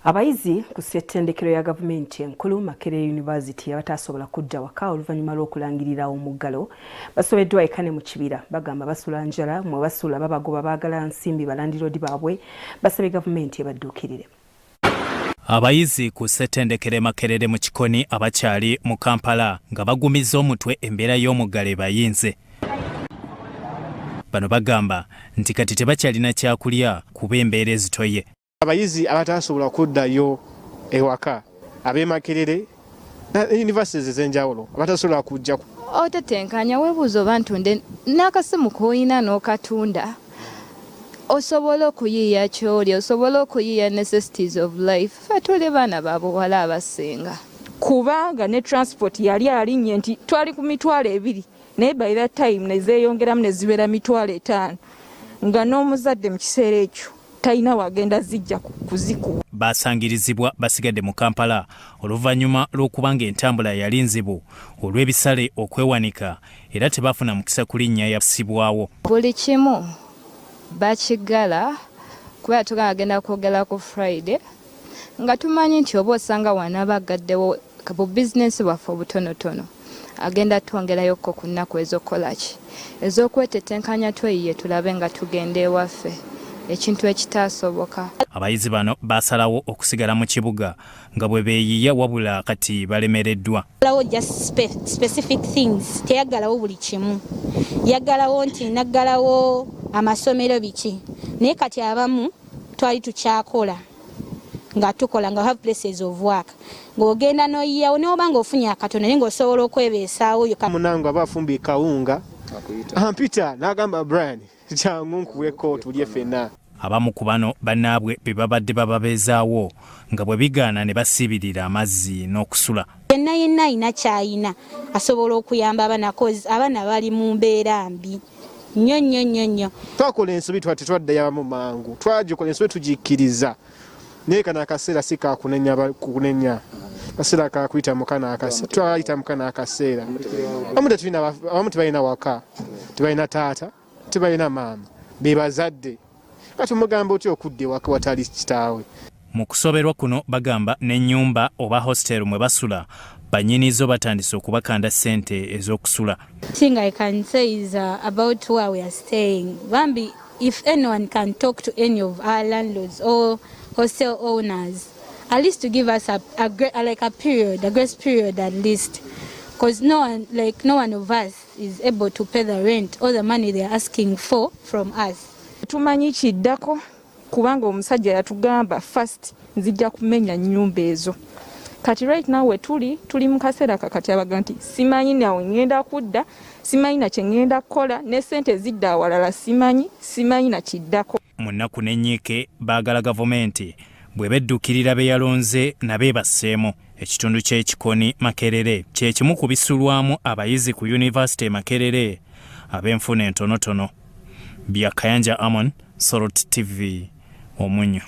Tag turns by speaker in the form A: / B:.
A: Abayizi ku ssettendekero ya gavumenti enkulu Makerere University abataasobola kudda waka oluvannyuma lw'okulangirira omuggalo basobeddwa eka ne mu kibira. Bagamba basula njala, mwe basula babagoba baagala nsimbi balandiroodi baabwe basabye gavumenti ebadduukirire.
B: Abayizi ku ssettendekero e Makerere mu Kikoni abakyali mu Kampala nga bagumizza omutwe embeera y'omuggalo ebayinze. Bano bagamba nti kati tebakyalina kyakulya kuba embeera ezitoye.
C: Abayizi abataasobola kuddayo ewaka ab'e Makerere universities ez'enjawulo abatasobola kujja.
D: Otetenkanya, weebuuza oba ntunde n'akasimu k'olina n'okatunda osobole okuyiiya ky'olya, osobole okuyiiya necessities of life. Ffe tuli baana ba buwala abasinga.
E: Kubanga ne transport yali alinnye nti twali ku 20,000, naye by that time nezeeyongeramu ne zibeera 50,000, nga n'omuzadde mu kiseera ekyo talina wagenda zijja kuzikuwa.
B: Basangirizibwa basigadde mu Kampala oluvannyuma lw'okuba ng'entambula yali nzibu olw'ebisale okwewanika, era tebafuna mukisa kulinnya yasibwawo.
D: Buli kimu bakiggala kuba tugamba agenda kwogera ku Friday, nga tumanyi nti oba osanga wanaaba agaddewo bu bizinesi bwaffe obutonotono, agenda twongerayokko ku nnaku ez'okukolaki, ez'okwetetenkanya, tweyiye tulabe nga tugenda ewaffe, ekintu ekitaasoboka.
B: Abayizi bano basalawo okusigala mu kibuga nga bwe beeyiya, wabula kati balemereddwa.
F: Yaggalawo just specific things, teyaggalawo buli kimu. Yaggalawo nti naggalawo amasomero biki, naye kati abamu twali tukyakola, nga tukola, nga have places of work, ng'ogenda n'oyiyawo neoba ng'ofunye akatono, naye ng'osobola okwebeesaawo.
C: Munange aba afumbye kawunga, ampita n'agamba, "Brian, kyangu nkuweko tulye ffenna."
B: Abamu ku bano bannaabwe be babadde bababeezaawo nga bwe bigaana ne basiibirira amazzi n'okusula.
F: Yenna yenna alina kyayina asobola okuyamba abaana, 'cause abaana bali mu mbeera mbi nnyo nnyo nnyo nnyo.
C: Twakola ensobi, tetwaddayo abamu mangu, twagikola ensobi tugikkiriza, naye kano akaseera si kakunenya, kunenya kaseera kakuyita mukano, twayita mukano akaseera. Abamu tebalina waka, tebalina taata, tebalina maama, be bazadde. Kati omugamba otya okudda ewaka watali kitaawe?
B: Mu kusoberwa kuno bagamba n'ennyumba oba hostel mwe basula bannyinizo batandise okubakanda ssente ez'okusula.
F: Thing I can say is about where we are staying. Bambi, if anyone can talk to any of our landlords or hostel owners, at least to give us a like a period, a grace period at least, because no one, like no one of us is able to pay the rent or the money they are asking for from us.
E: Tumanyi kiddako kubanga omusajja yatugamba, "First nzija kumenya nnyumba ezo." Kati right now we tuli, tuli mu kaseera kakati abaga nti simanyi nawe ngenda kudda, simanyi na kye ngenda kukola, ne ssente zidda awalala, simanyi, simanyi na kiddako.
B: Mu nnaku n'ennyiike baagala gavumenti bwe beddukirira be yalonze nabo ebasseemu. Ekitundu ky'Ekikoni Makerere kye kimu ku bisulwamu abayizi ku yunivasite e Makerere ab'enfuna entonotono. Bya Kayanja Amon, Salt TV, Omunyo.